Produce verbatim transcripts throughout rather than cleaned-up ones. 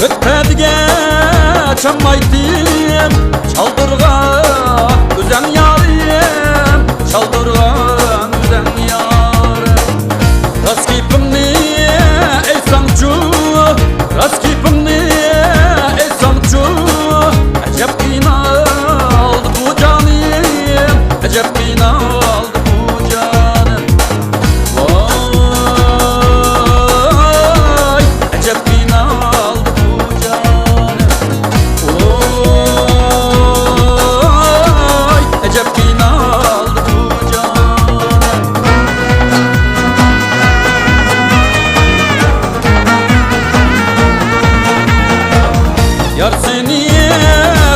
ئۆتتى دېگەن چامايتىم، چالدۇرغان ئۆزەڭ يارىم، چالدۇرغان ئۆزەڭ يارىم. راست گېپىڭنى ئېيتساڭچۇ، راست گېپىڭنى ئېيتساڭچۇ، ئەجەب قىينالدى بۇ جانىم، ئەجەب قىينالدى بۇ جانىم. ۋاي، ئەجەب قىينالدى بۇ جانىم. ۋاي، ئەجەب قىينالدى بۇ جانىم. يار سېنى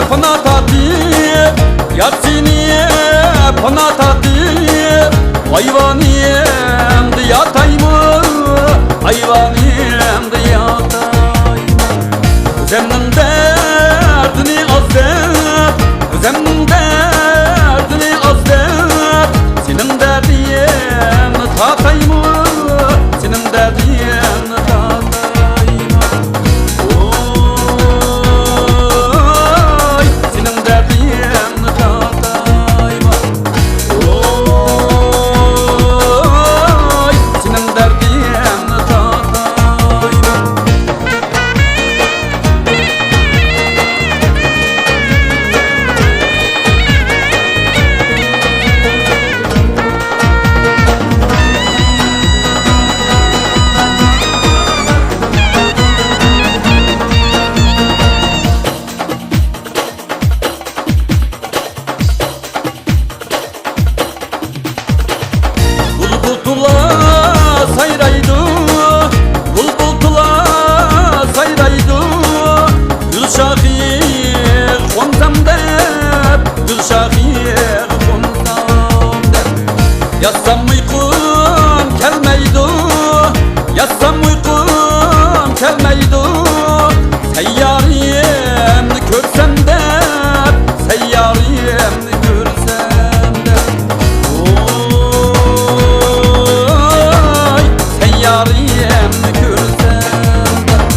پانا تارتىپ، يار سېنى پانا تارتىپ، ئايۋانىڭدا ياتايمۇ، ئايۋانىڭدا ياتايمۇ. ئۆزەمنىڭ دەردىنى ئاز دەپ، ئۆزەمنىڭ دەردىنى ئاز دەپ، سېنىڭ دەردىڭنى تارتايمۇ، سېنىڭ دەردىڭنى تارتايمۇ. ۋاي، سېنىڭ دەردىڭنى تارتايمۇ. ۋاي، سېنىڭ دەردىڭنى تارتايمۇ. بۇلبۇل تولا سايرايدۇ، بۇلبۇل تولا سايرايدۇ. گۈل شاخىغا قونسام دەپ، گۈل شاخىغا قونسام دەپ. ياتسام ئۇيقۇم كەلمەيدۇ، ياتسام ئۇيقۇم كەلمەيدۇ. سەييارىمنى كۆرسەم دەپ، سەييارىمنى كۆرسەم دەپ. ۋاي، سەييارىمنى كۆرسەم دەپ.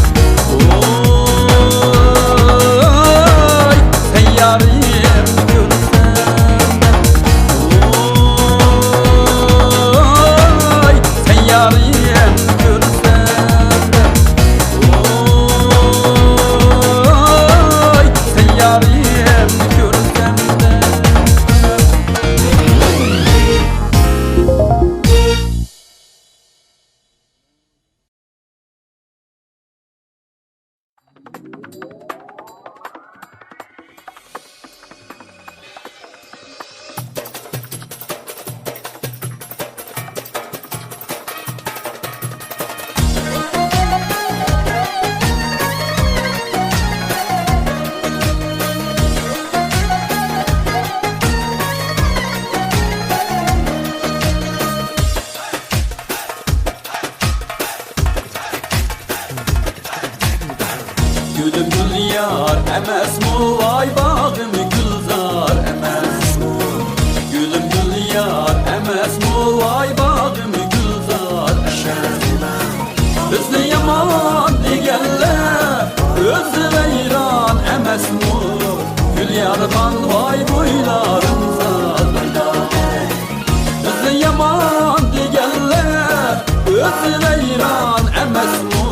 ۋاي، سەييارىمنى كۆرسەم دەپ. ۋاي، سەييارىمنى كۆرسەم دەپ. ۋاي، سەييارىمنى كۆرسەم دەپ. گۈلۈم گۈليار ئەمەسمۇ، ۋاي باغرىم گۈلزار ئەمەسمۇ؟ گۈلۈم گۈليار ئەمەسمۇ، ۋاي باغرىم گۈلزار ئەمەسمۇ؟ بىزنى يامان دېگەنلەر ئۆزى ۋەيران ئەمەسمۇ؟ گۈليارخان، ۋاي بويلارىڭ زاداي. بىزنى يامان دېگەنلەر ئۆزى ۋەيران ئەمەسمۇ؟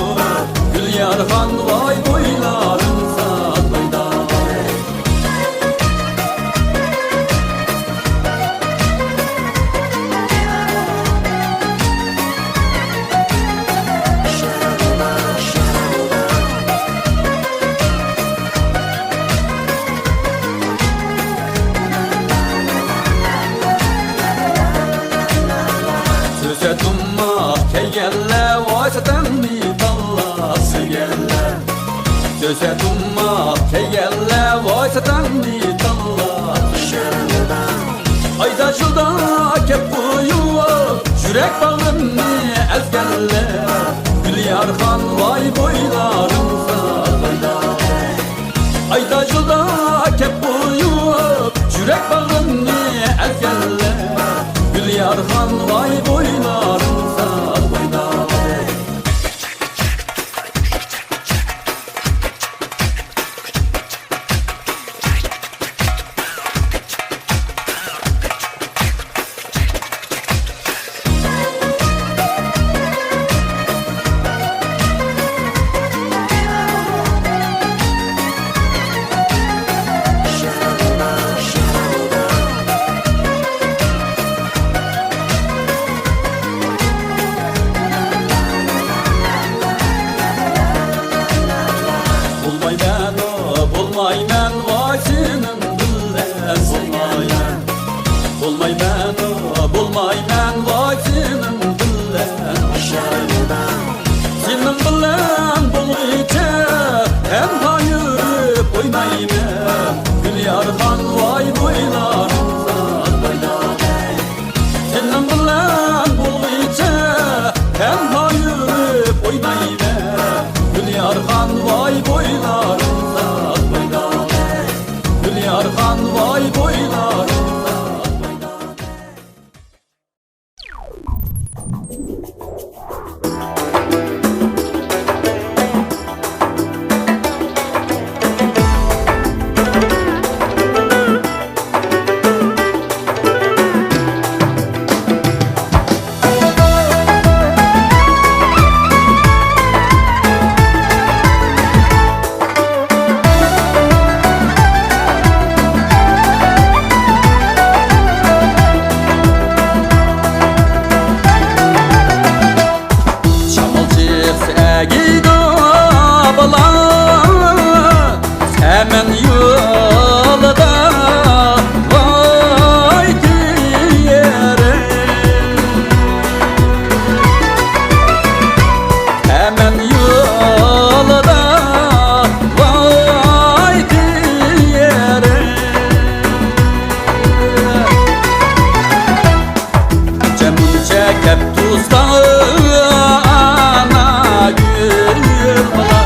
گۈليارخان، ۋاي بويلارىڭ زاداي. سۆسە تۇماق كەيگەنلەر، ۋاي سەتەڭنى تاللاپ سۆيگەنلەر. سۆسە تۇماق كەيگەنلەر، ۋاي سەتەڭنى تاللاپ سۆيگەنلەر. ئايدا يىلدا كەپ قويۇپ، يۈرەك باغرىمنى ئەزگەنلەر. گۈليارخان، ۋاي بويلارىڭ زاداي. ئايدا يىلدا كەپ قويۇپ، يۈرەك باغرىمنى ئەزگەنلەر. گۈليارخان، ۋاي بويلارىڭ زاداي. بويلارىڭدا، بويلارىڭدا. گۈليارخان، ۋاي بويلارىڭدا، بويلارىڭدا. شامال چىقسا ئەگىيدۇ بالا، سەمەن يولىدا ۋاي تېرىم. سەمەن يولىدا ۋاي تېرىم. ئانچە مۇنچە كەپ تۇرسا ئانا گۈل بالا،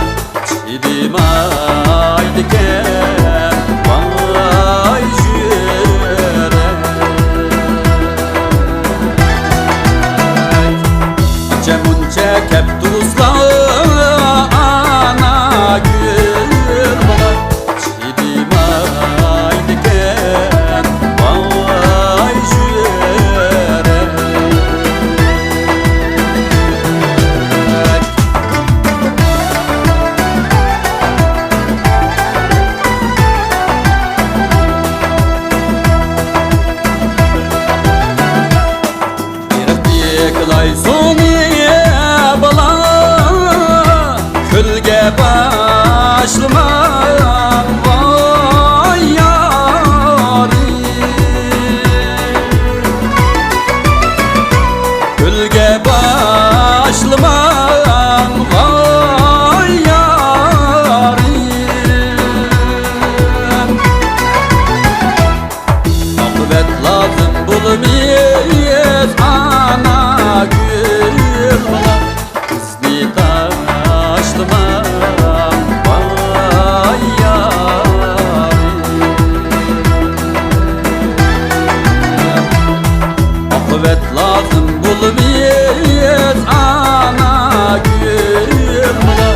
چىدىمايدىكەن ۋاي يۈرەك. ئانچە مۇنچە كەپ تۇرسا ئانا گۈل بالا، چىدىمايدىكەن ۋاي يۈرەك. ئېرىق تىكىلاي سۇنى بالا، كۆلگە باشلىماڭ ۋاي يارىم. كۆلگە باشلىماڭ ۋاي يارىم. ئاقىۋەت لازىم بولمىس ئانا گۈل بالا، بىزنى تاشلىماڭ ۋاي يارىم. ئاقىۋەت لازىم بولمىس ئانا گۈل بالا،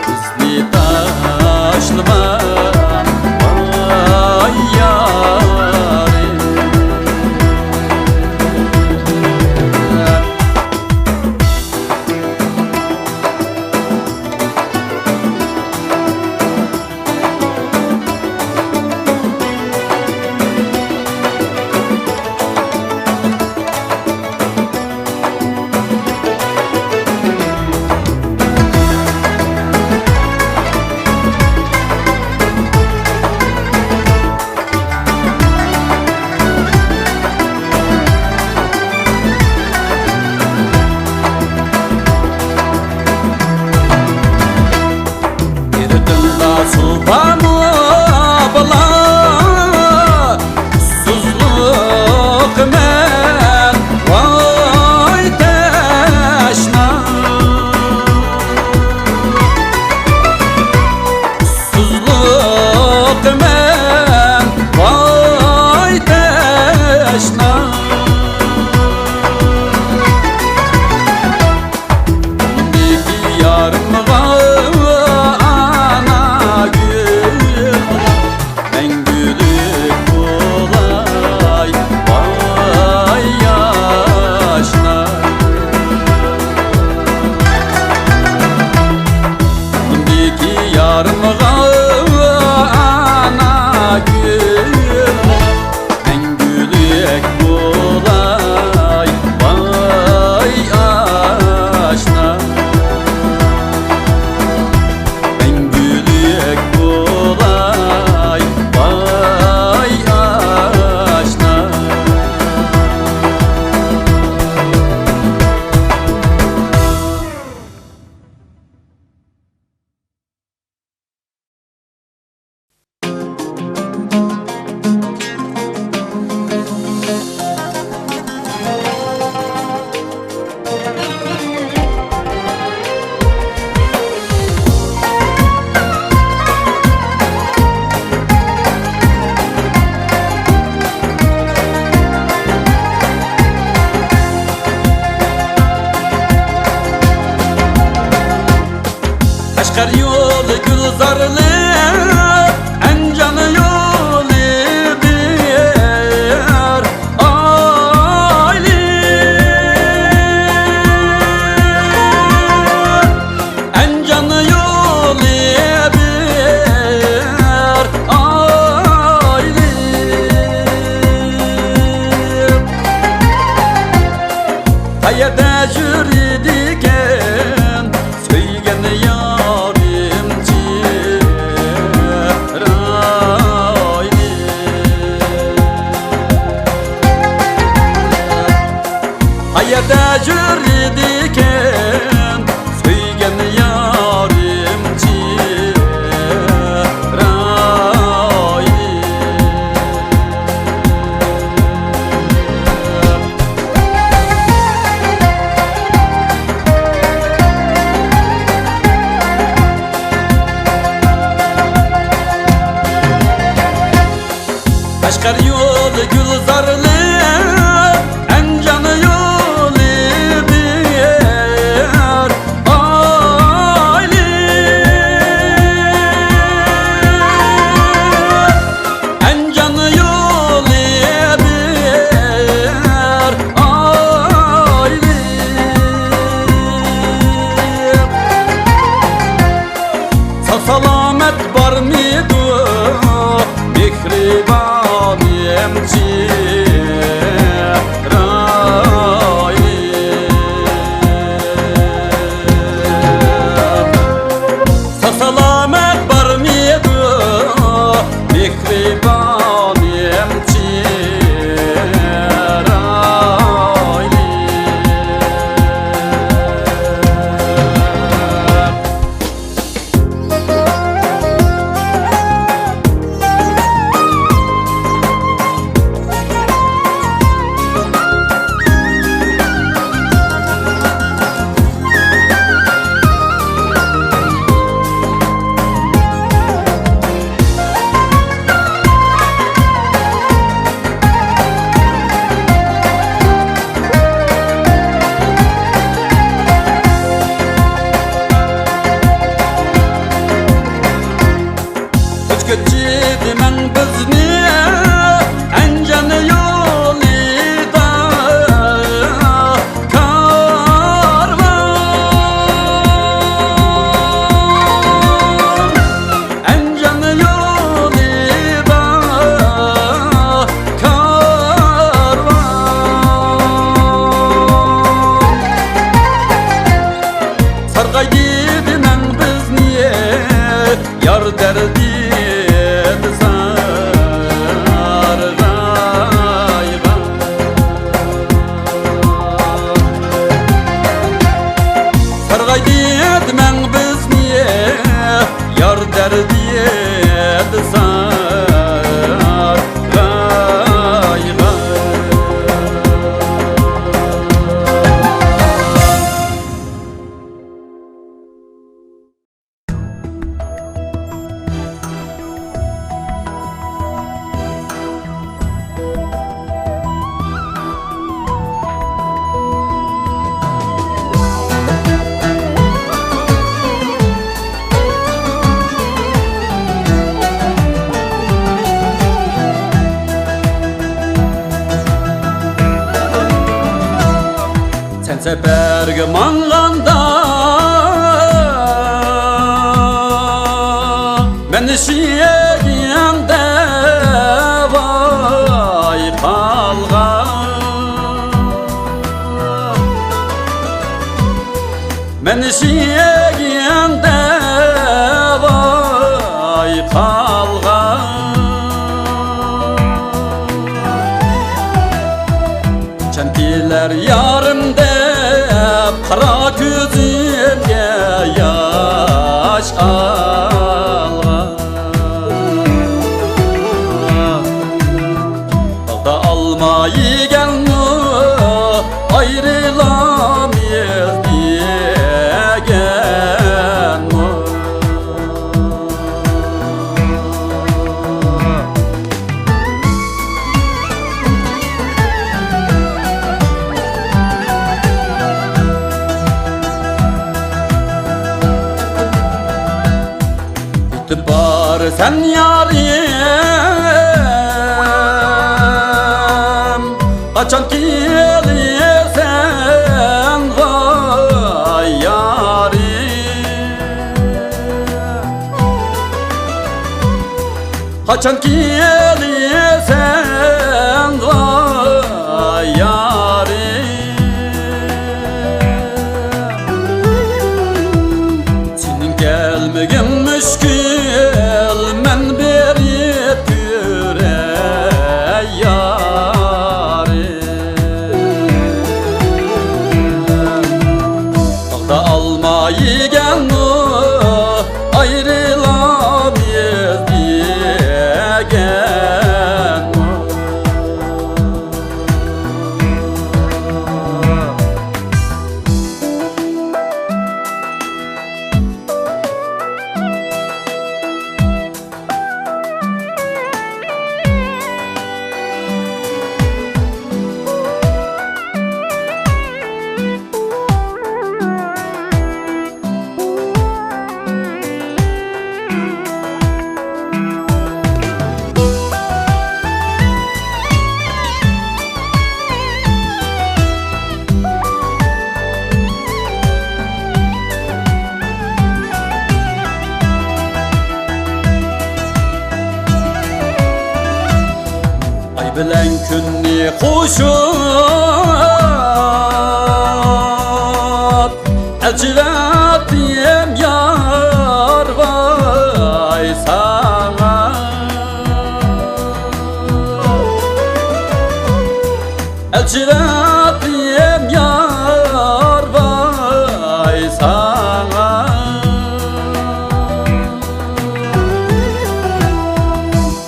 بىزنى تاشلىماڭ ۋاي يارىم. ئېرىقىڭدا سۇ بارمۇ بالا؟ سۇسۇزلۇقىمەن ۋاي تەشنا. سۇسۇزلۇقىمەن ۋاي تەشنا. كۆڭلۈمدىكى يارىمغا ئانا گۈل زارلىق ئەنجان يولى بىر ئايلىق. ئەنجان يولى بىر ئايلىق. قەيەردە يۈرىدىكەن سۆيگەن يارىم چىرايلىق. قەيەردە يۈرىدىكەن سۆيگەن يارىم چىرايلىق. قەشقەر يولى گۈلزارلىق، ئەنجان يولى بىر ئايلىق. ئەنجان يولى بىر ئايلىق. ساق-سالامەت بارمىدۇ مېھرىبانىم چىرايلىق؟ ساق-سالامەت بارمىدۇ مېھرىبانىم چىرايلىق؟ ئۆتكۈزدى دېمەڭ بىزنى ئەنجان يولىدا كارۋان. ئەنجان يولىدا كارۋان. سارغايدى دېمەڭ بىزنى يار دەردىدە سارغايغان. سارغايدى دېمەڭ بىزنى يار دەردىدە سارغايغان. سەن سەپەرگە ماڭغاندا، مەن ئىشىكىڭدە ۋاي قالغان. مەن ئىشىكىڭدە ۋاي قالغان. چەن كېلەر يارىم دەپ قارا كۆزۈمگە ياش ئالغان. باغدا ئالما يېگەنمۇ، ئايرىلامىز دېگەنمۇ. بارىسەن يارىم، قاچان كېلىسەن ۋاي يارىم؟ قاچان كېلىسەن ۋاي يارىم؟ سېنىڭ كەلمىگىن مۈشكۈل، مەن بېرىپ كۆرەي يارىم. باغدا ئالما يېگەنمۇ، ئايرىلامىز دېگەن. ئاي بىلەن كۈننى قوشۇپ، ئەلچىۋەتتىم يار ۋاي ساڭا. ئەلچىۋەتتىم يار ۋاي ساڭا.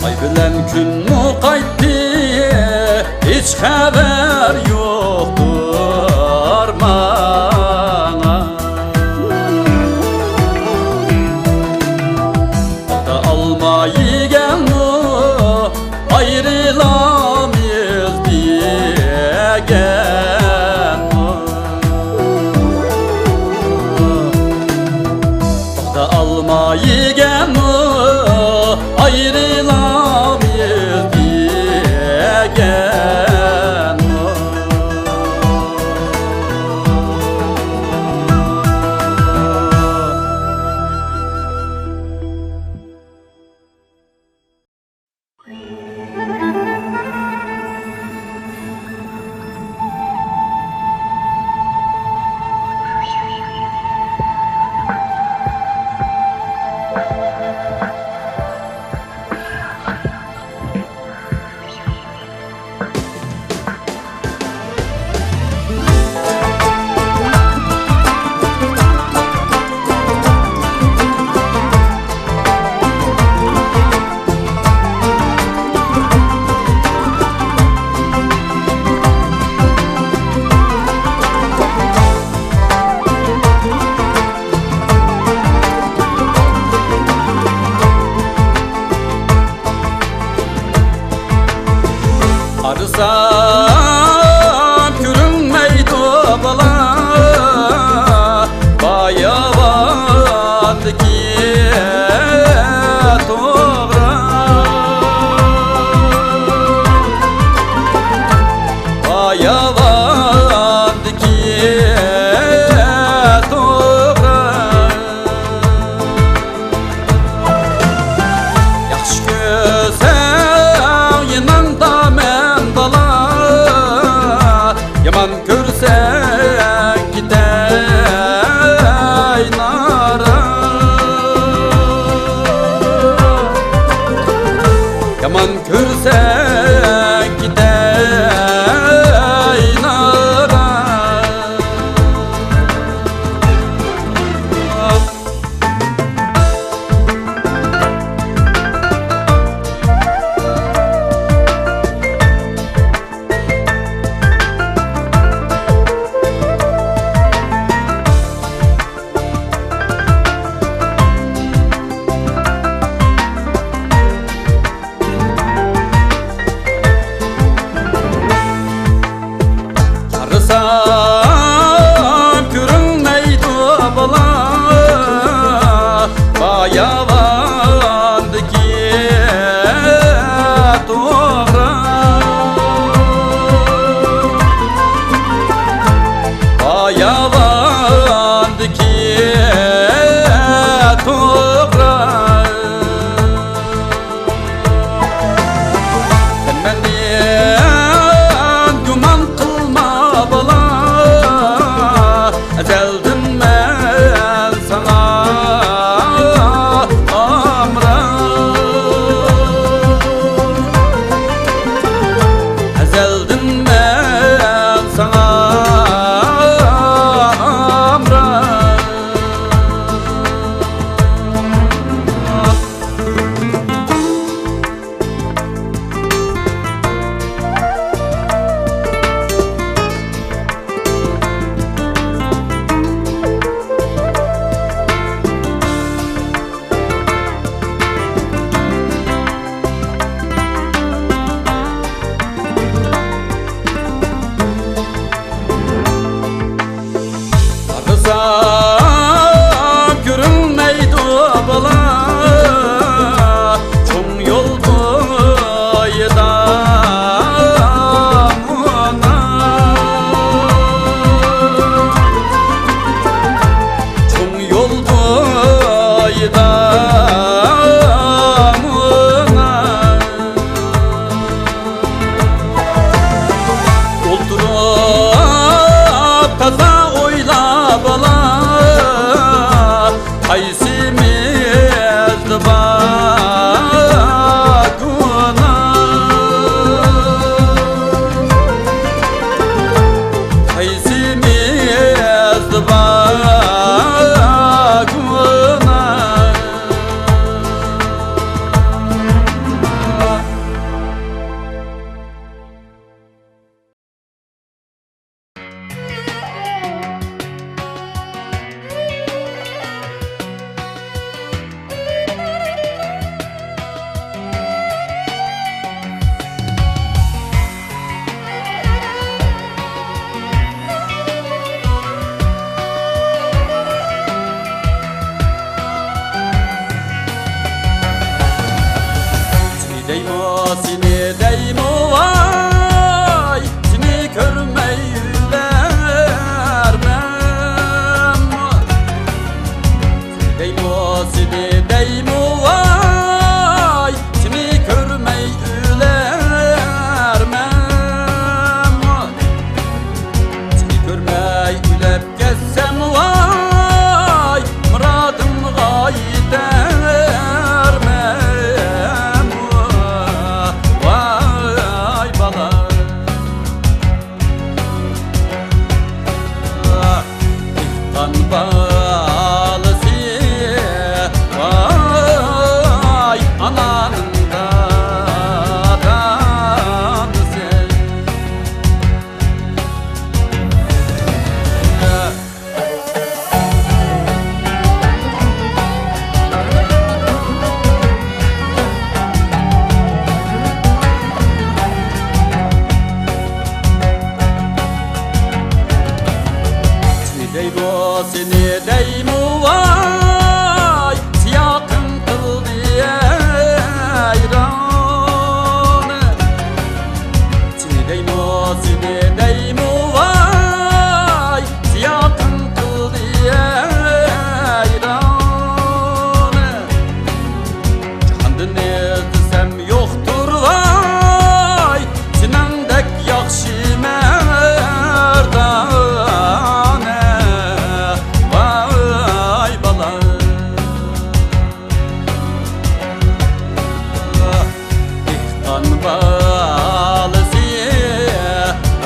ئاي بىلەن كۈنمۇ قايتتى، ھېچ خەۋەر يوقتۇر ماڭا. ئاتا ئالما يېگەنمۇ، ئايرىلامىز دېگەنمۇ. باغدا ئالما يېگەنمۇ، ئايرىلامىز دېگەنمۇ. قارىسام كۆرۈنمەيدۇ بالا، باياۋاندىكى توغراق. باياۋاندىكى توغراق. ياخشى كۆرسەڭ يېنىڭدا مەن بالا، دەيمۇ سېنى، دەيمۇ ۋاي، سېنى كۆرمەي ئۆلەرمەنمۇ؟ دەيمۇ سېنى، دەيمۇ ۋاي، سېنى كۆرمەي ئۆلەرمەنمۇ؟ سېنى كۆرمەي ئۆلۈپ كەتسەم ۋاي، مۇرادىمغا يېتەرمەن ۋاي بالا. دېھقان بالىسى ۋاي، ئانانىڭ داداسى. سېنى دەيمۇ، سېنى دەيمۇ ۋاي، سىياقىم قىلدى ھەيران. سېنى دەيمۇ، سېنى دەيمۇ ۋاي، سىياقىم قىلدى ھەيران. جاھاندىن ئىزدىسەم يوقتۇر ۋاي، سېنىڭدەك ياخشى مەردانە ۋاي بالا. دېھقان بالىسى،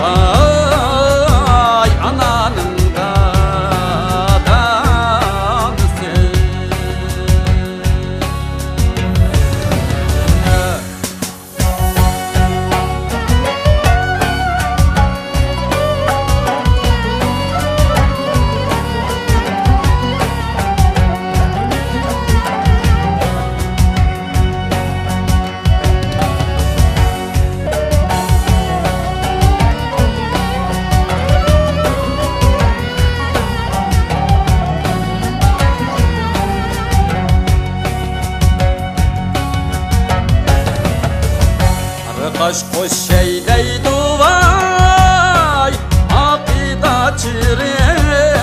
ۋاي ئانانىڭ داداسى. قاش قوشاي دەيدۇ ۋاي، ئاقىدا چىرىمدان.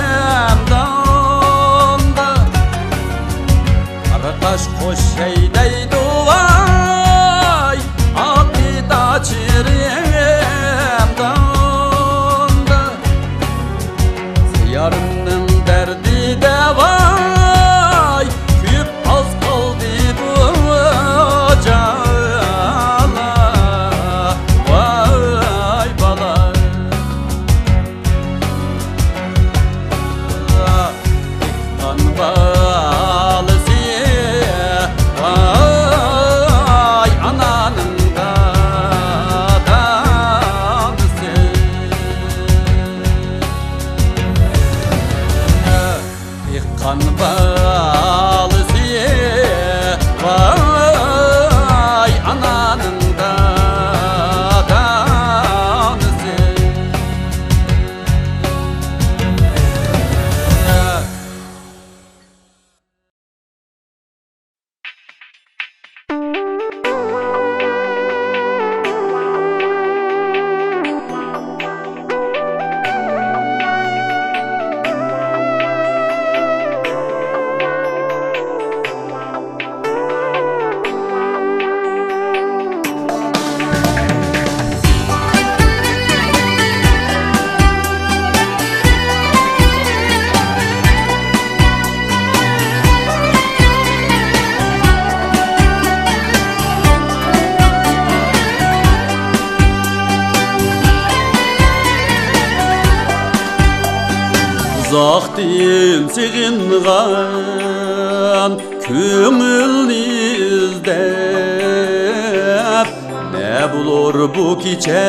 قاش قوشاي دەيدۇ ۋاي، ئاقىدا چىرىمدان. يارىمنىڭ دەردىدە ۋاي، كۆيۈپ ئاز قالدى بۇ جانلار ۋاي بالا. دېھقان بالىسى، ۋاي ئانانىڭ داداسى. دېھقان بالىسى، ۋاي ئانانىڭ داداسى. ئۇزاقتىن سېغىنغان كۆڭۈلنى ئىزدەپ، نە بولۇر بۇ كېچە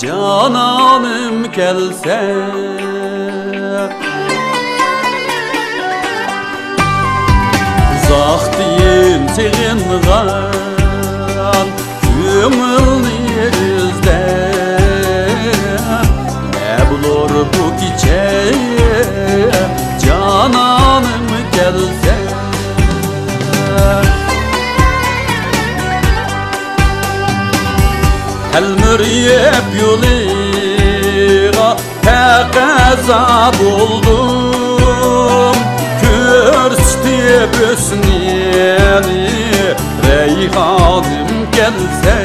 جانانىم كەلسە. ئۇزاقتىن سېغىنغان كۆڭۈلنى ئىزدەپ، نە بولۇر بۇ كېچە جانانىم كەلسە. يەپ يولىغا تەقەززا بولدۇم، كۆرسىتىپ ھۆسنىنى رەيھانىم كەلسە.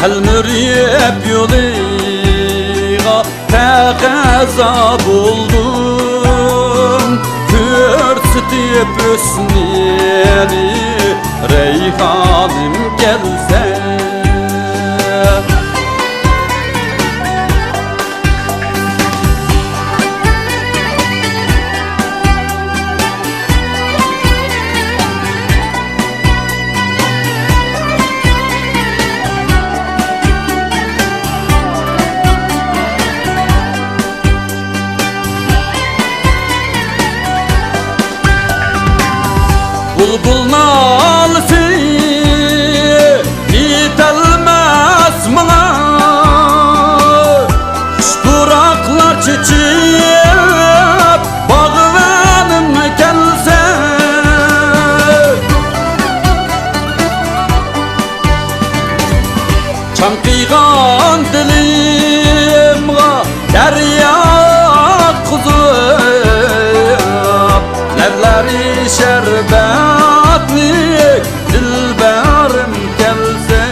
ئەلمۈرىيەپ يولىغا تەقەززا بولدۇم، كۆرسىتىپ ھۆسنىنى رەيھانىم كەلسە. بۇلبۇل نالىسى يېتەلمەس ماڭا، خۇش پۇراقلار چېچىپ باغۋېنىم كەلسە. چاڭقىغان دىلىمغا دەريا قۇزۇپ، لەۋلىرى شەربەتلىك دىلبەرىم كەلسە.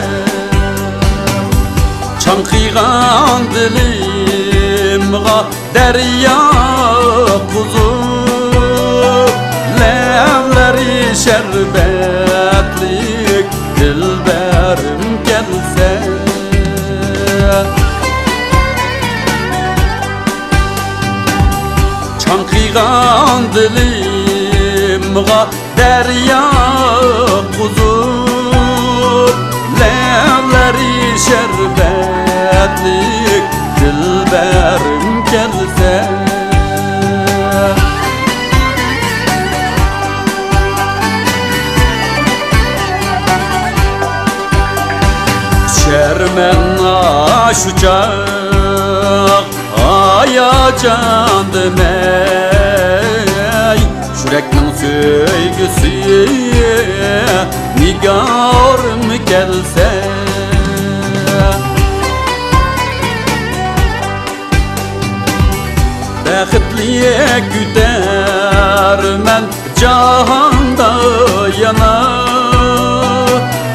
چاڭقىغان دىلىمغا دەريا قۇزۇپ، لەۋلىرى شەربەتلىك دىلبەرىم كەلسە. چاڭقىغان دىلىمغا دەريا قۇزۇپ، لەۋلىرى شەربەتلىك دىلبەرىم كەلسە. ئۇچارمەن ئاشۇ چاغ ھاياجاندىمەي، يۈرەكنىڭ سۆيگۈسى نىگارىم كەلسە. بەختلىك كۈتەرمەن جاھاندا يەنە،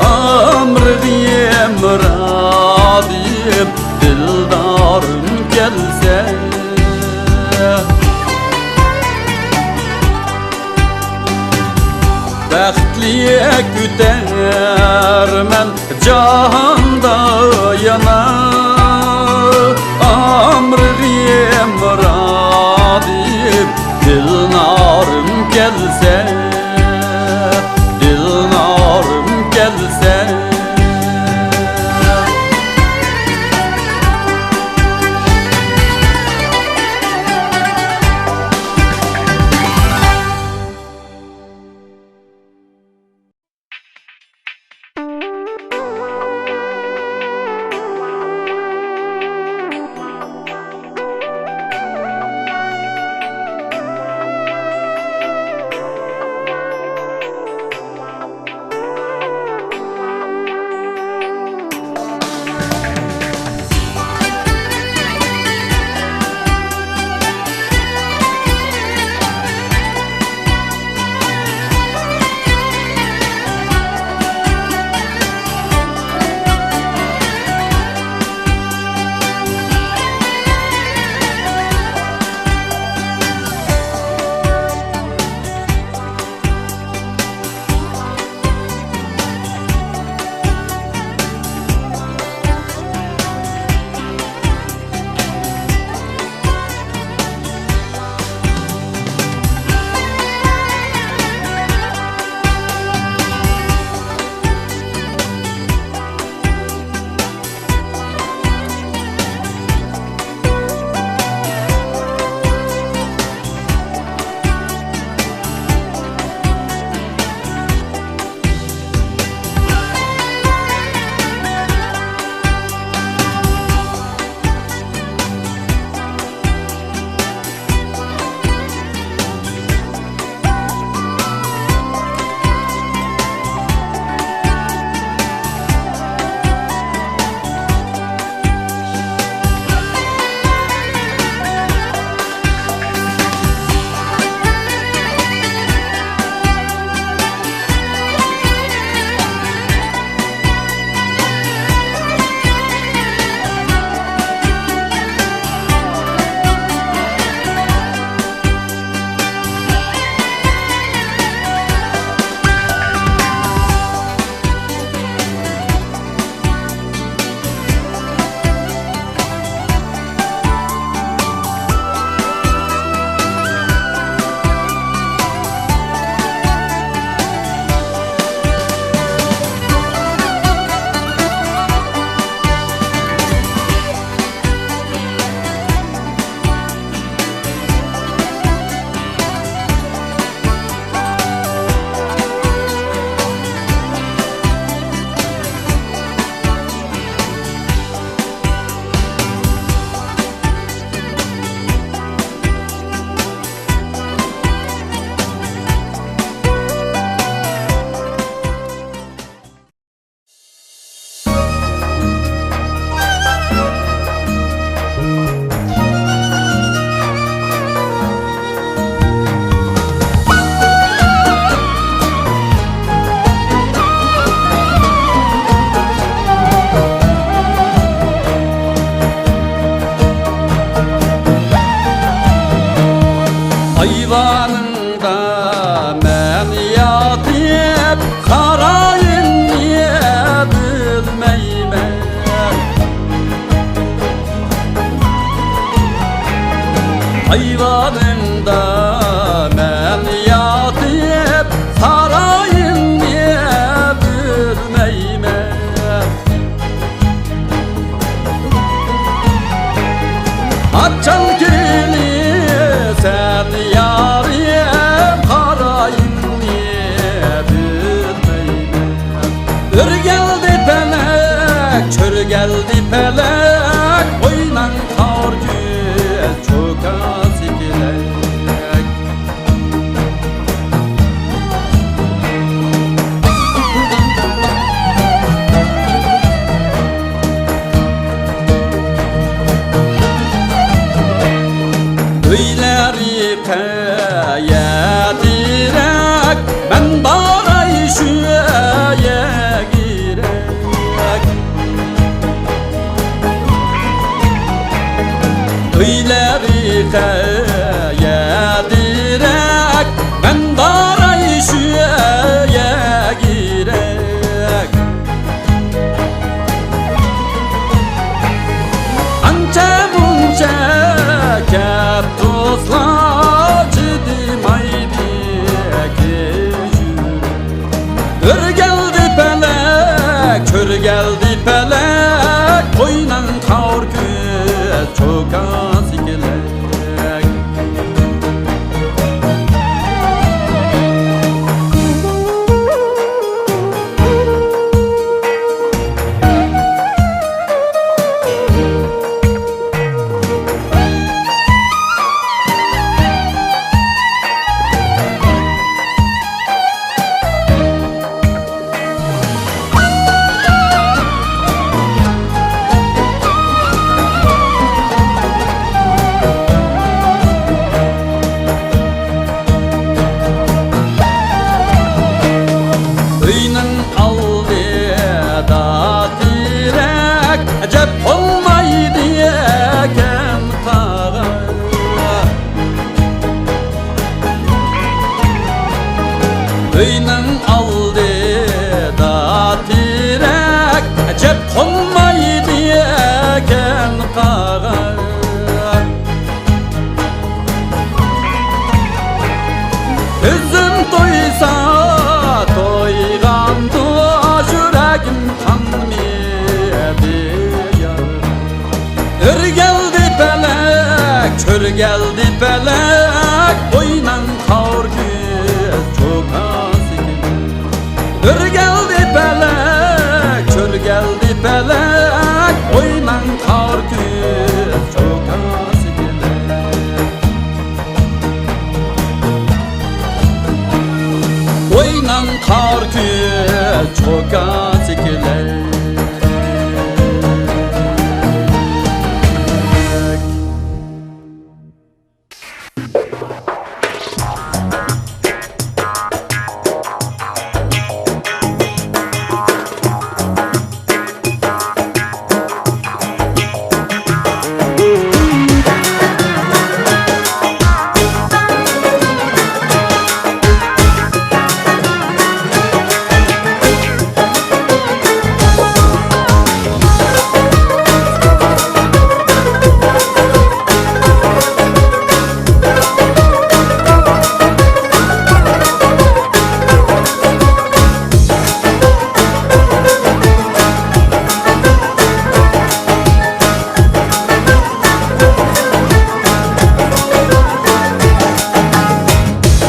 ئامرىغىم رادىم دىلدارىم كەلسە. بەختلىك كۈتەرمەن جاھاندا يەنە، ئامرىغىم رادىم دىلنارىم كەلسە، دىلنارىم كەلسە. ئايۋانىڭدا مەن ياتىپ، قارايىننى بىلمەيمەن. ئايۋانىڭدا مەن ياتىپ، سارايىمنى بىلمەيمەن. ئاچچىق كېلىسەن يارىم، قارايىمنى بىلمەيمەن. ئۆرگەلدى پەلەك، چۆرگەلدى پەلەك، ئويناڭ قار كۆز چوكاسى كېلەك. ئۆيلەر قەيەردىرەك، مەن باراي شۇ يەرگىرەك. ئۆيلەر قەيەردىرەك، مەن باراي شۇ يەرگىرەك. ئانچە مۇنچە كەپ دوستلار چىدىمايدىكەن. ئۆرگەلدى پەلەك، چۆرگەلدى پەلەك، ئويناڭ قار كۆز چوكاسى كېلەك. ئۆينىڭ ئالدىدا تېرەك، ئەجەب قونمايدىكەن تاغا. ئۆينىڭ ئالدىدا تېرەك، ئەجەب قونمايدىكەن تاغا. كۆزۈم تويسا تويغاندۇ، يۈرەكىم تانمىدى يار. ئۆرگەلدى پەلەك، چۆرگەلدى پەلەك، ئويناڭ قار كۆز چوكاسى كېلەك. ئۆرگەلدى پەلەك، چۆرگەلدى پەلەك، ئويناڭ قار كۆز چوكاسى كېلەك. ئويناڭ قار كۆز چوكاسى كېلەك.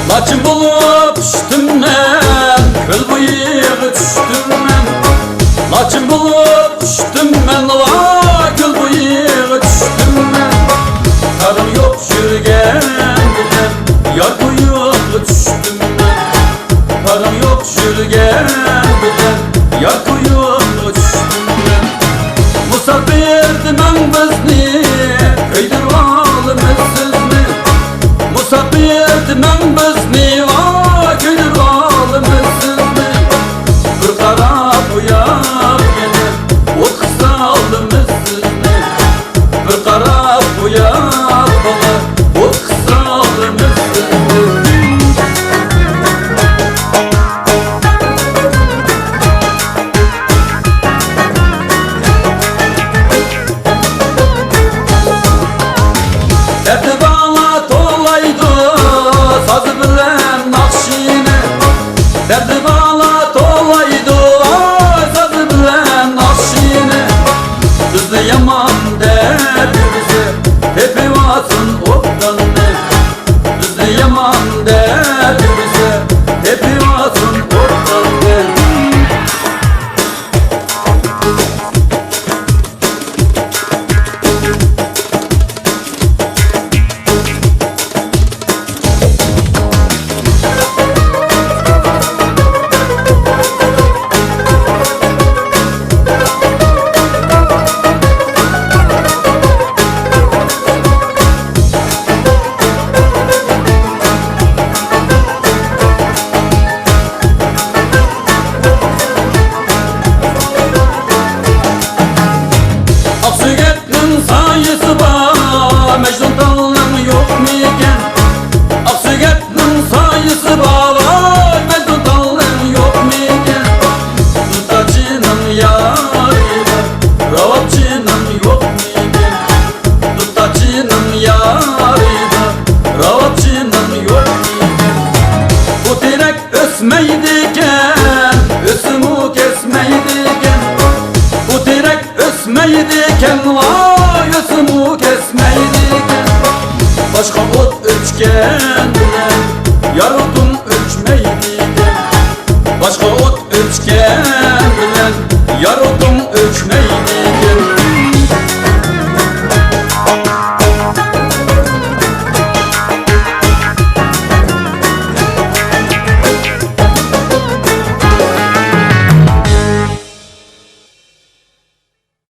لاچىن بولۇپ چۈشتۈم مەن، كۆل بويىغا چۈشتۈم مەن. لاچىن بولۇپ چۈشتۈم مەن، ۋاي، كۆل بويىغا چۈشتۈم مەن. قارىم يوق يۈرگەن بىلەن، يار بويىغا چۈشتۈم مەن. پاراڭ يوق يۈرگەن بىلەن، يار قويۇنغا چۈشتۈم مەن. مۇساپىر دېمەڭ بىزنى، كۆيدۈرۈۋالىمىز سىزنى. مۇساپىر دېمەڭ بىزنى، ۋاي، كۆيدۈرۈۋالىمىز سىزنى. بىر قاراپ ئۇياپ يەنە، ئوتقا سالىمىز سىزنى. بىر قاراپ ئۇياپ بالا، ئوتقا سالىمىز سىزنى. ئۆچكەن بىلەن يارۇقۇم ئۆچمەيدىكەن. باشقا ئوت ئۆچكەن بىلەن يارۇقۇم